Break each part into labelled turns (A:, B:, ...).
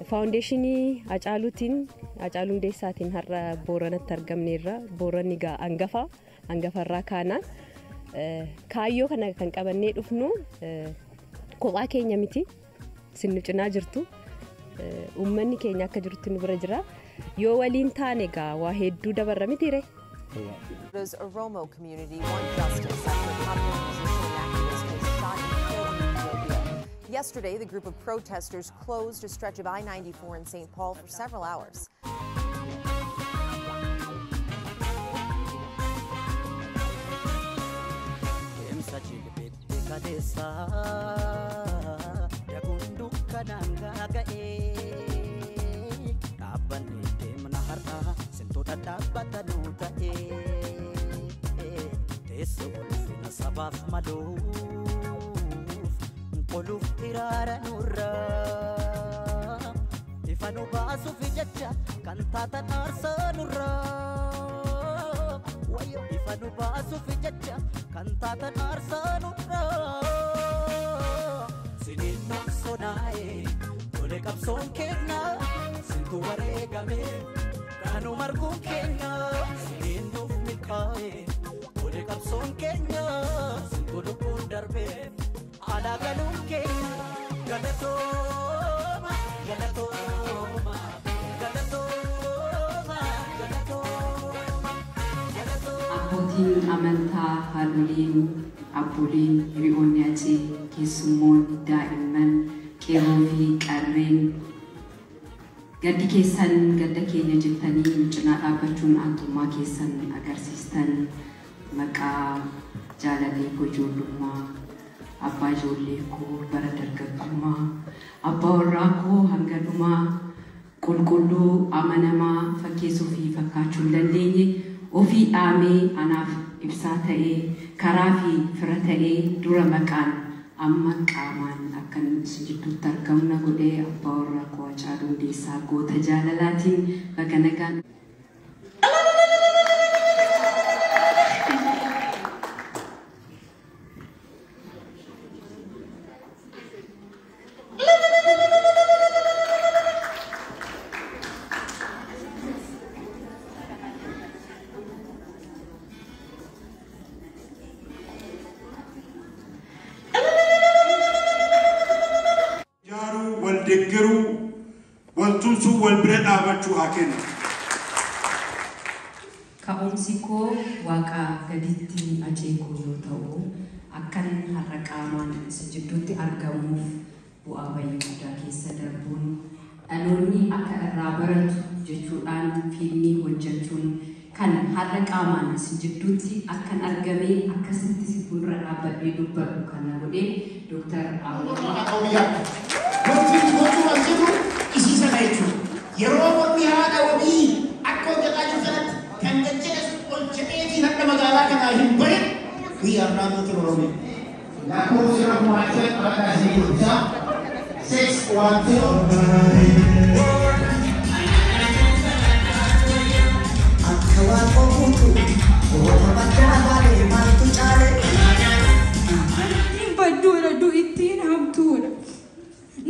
A: Faawundeeshinii Hacaaluutiin Hacaaluu Hundeessaatiin har'a Booranatti argamneerra. Booranni egaa hangafa hangafarraa kaana. Kaayyoo kana kan qabannee dhufnu kophaa keenya miti. Isin nu cinaa jirtu. Uummanni keenya akka jirutti nu bira jira. Yoo waliin taane egaa waa hedduu dabarra mitiire.
B: Does Oromo community want justice after a popular musician and activist was shot and killed in Ethiopia? Yesterday, the group of protesters closed a stretch of I-94 in St. Paul for several hours.
C: Deemsa jilbeetti kaleessa daguun dukkanaan gaaga'ee dhaabbannee deemna har'a sintoota dhaabbata nuu ta'ee teessoo ulfina sabaaf maluuf qoluuf hiraara nurraa ifa nu baasuuf jecha kan taatan aarsaa nurraa wayyo ifa nu baasuuf jecha kan taatan aarsaa nurraa siniin maqsonaa'e tole qabsoon kenna sintu wareegame kanu marguun kenna siniin nuuf milkaa'e tole qabsoon kenna sintu lubbuun darbe alaa galuun kenna galatooma galatooma galatooma galatooma galatooma.
D: Abbootiin amantaa, haadholiin, abbooleen, hiriyoonni achii, keessummoonni, daa'imman, qeerroo fi qarreen gaddi keessan gadda keenya jettanii nu cinaa dhaabbachuun aantummaa keessan agarsiistan maqaa jaalallee koo ijoollummaa, abbaa ijoollee koo bara dargaggummaa, abbaa warraa koo hanga dhumaa, qulqulluu amanamaa fakkeessuu fi fakkaachuu hin dandeenye ofii dhaamee anaaf ibsaa ta'ee karaa fi fira ta'ee dura maqaan amma qaamaan akkan isin jidduutti argamu na godhee abbaa warraa koo Hacaaluu Hundeessaa goota jaalalaatiin baga nagaan.
E: Jaaruu wal deeggaruu wal tumsuu wal bira dhaabachuu haa kennu.
D: Ka'umsi koo waaqa gaditti ajeekoo yoo ta'u akkan har'a qaamaan isin jidduutti argamuuf bu'aa bayii guddaa keessa darbuun dhaloonni akka irraa baratu jechuudhaan fiilmii hojjechuun kan har'a qaamaan isin jidduutti akkan argamee akkasitti si fuuldura dhaabbadhee dubbadhu kana godhee Dooktar Abiy.
F: Wanti gochuu as jiru isii sana jechuudha. Yeroo mormi haadha wabii akka hojjetaa jiru sanatti kan gajjada sun ol jedheetiin akka magaalaa kanaa hin bahin we are not in Oromia.
G: Lakkoofsa kumaatan maqaa isinii guddisaa 612.
H: Akka waan oguutu wanta baddaa baale maaltu caale.
I: Badduudha du'ittiin hamtuudha.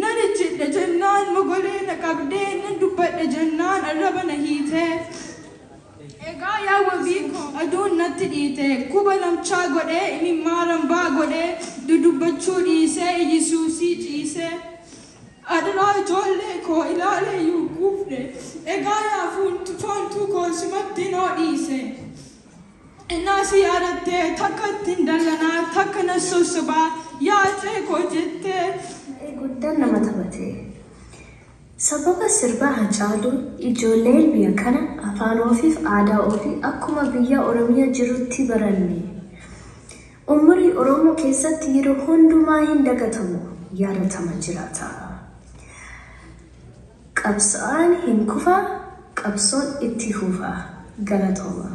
I: Nan ejjedha jennaan mogolee na qabdee nan dubbadha jennaan arraba na hiitee. Egaa yaa wabii koo aduun natti dhiite kuba lamchaa godhee imimmaa rambaa godhee dudubbachuu dhiisee ijisuusii ciisee. Adaraa ijoollee koo ilaalee iyyuu kuufne egaa yaa foontuu koo simatti noo dhiise. Innaas yaadattee takka ittiin dallanaa takka na sossobaa yaa ceekoo jettee.
J: Guddaan nama taphate. Sababa sirba Hacaaluu ijoolleen biyya kana afaan ofiif aadaa ofii akkuma biyya Oromiyaa jirutti baranne. Umurii Oromoo keessatti yeroo hundumaa hin dagatamu yaadatama jiraata. Qabsaa'aan hin kufa, qabsoon itti fufa. Galatooma.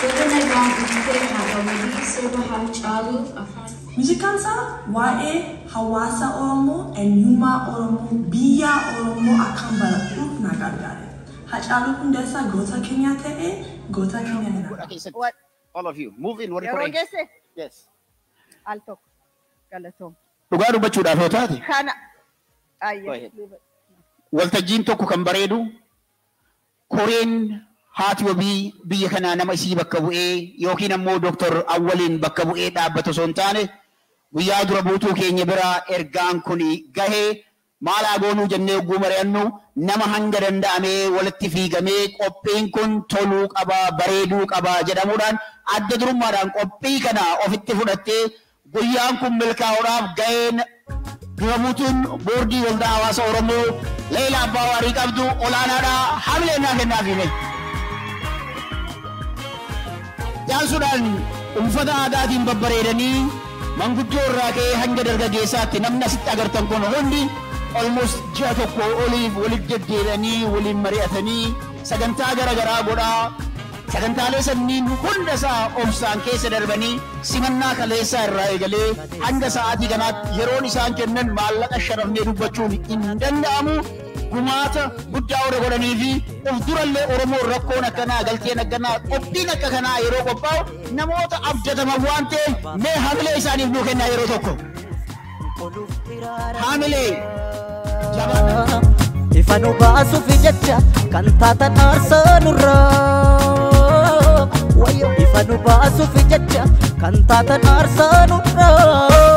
K: Baga nagaan dhuftee haadha wabii sirba Hacaaluu afaan.
L: Muuziqaan isaa waa'ee hawaasa Oromoo, eenyummaa Oromoo, biyya Oromoo akkan baradhuuf na gargaare. Hacaaluu Hundeessaa goota keenya ta'e goota keenya jedhama.
M: What?
N: All of you, move in. Warri
M: Yeroo
N: koreen.
M: geesse
N: Yes.
M: al tokko galatoom.
F: Dhugaa dubbachuudhaaf yoo taate.
M: Kana.
N: Go
M: Ayya.
N: ahead.
F: Waltajjiin tokko kan bareedu koreen haati wabii biyya kanaa nama isii bakka bu'ee yookiin ammoo Dooktar Awwaliin bakka bu'ee dhaabbatu osoo hin taane, guyyaa dura buutuu keenya biraa ergaan kun gahee, maal haa goonuu jennee yogguu mari'annu, nama hanga danda'amee walitti fiigamee qophiin kun toluu qabaa, bareeduu qabaa jedhamuudhaan adda durummaadhaan qophii kana ofitti fudhattee guyyaan kun milkaa'uudhaaf gaheen dura buutuun boordii waldaa hawaasa Oromoo Leela Abbaa Waarii qabdu olaanaadha. Hamilee naa kennaafime. Jaansuudhaan uffata aadaatiin babbareedanii manguddoo irraa ka'ee hanga dargaggeessaatti namni asitti agartan kun hundi almost ji'a 1 oliif walitti deddeebi'anii, waliin mari'atanii, sagantaa gara garaa godhaa, sagantaalee sanniin hunda isaa obsaan keessa darbanii, simannaa kaleessaa irraa eegalee hanga sa'aatii kanaatti yeroon isaan kennan maallaqa sharafnee dubbachuun hin danda'amu. Gumaata guddaa warra godhanii fi of durallee Oromoon rakkoon akkanaa, galteen akkanaa, qophiin akka kanaa yeroo qophaa'u namoota abdataman waan ta'eef, mee hamilee isaaniif nuu kennaa yeroo tokko. Hamilee jabaadha.
C: Ifa nu baasuuf jecha kan taatan aarsaa nurraa. Wayyo, ifa nu baasuuf jecha kan taatan aarsaa nurraa.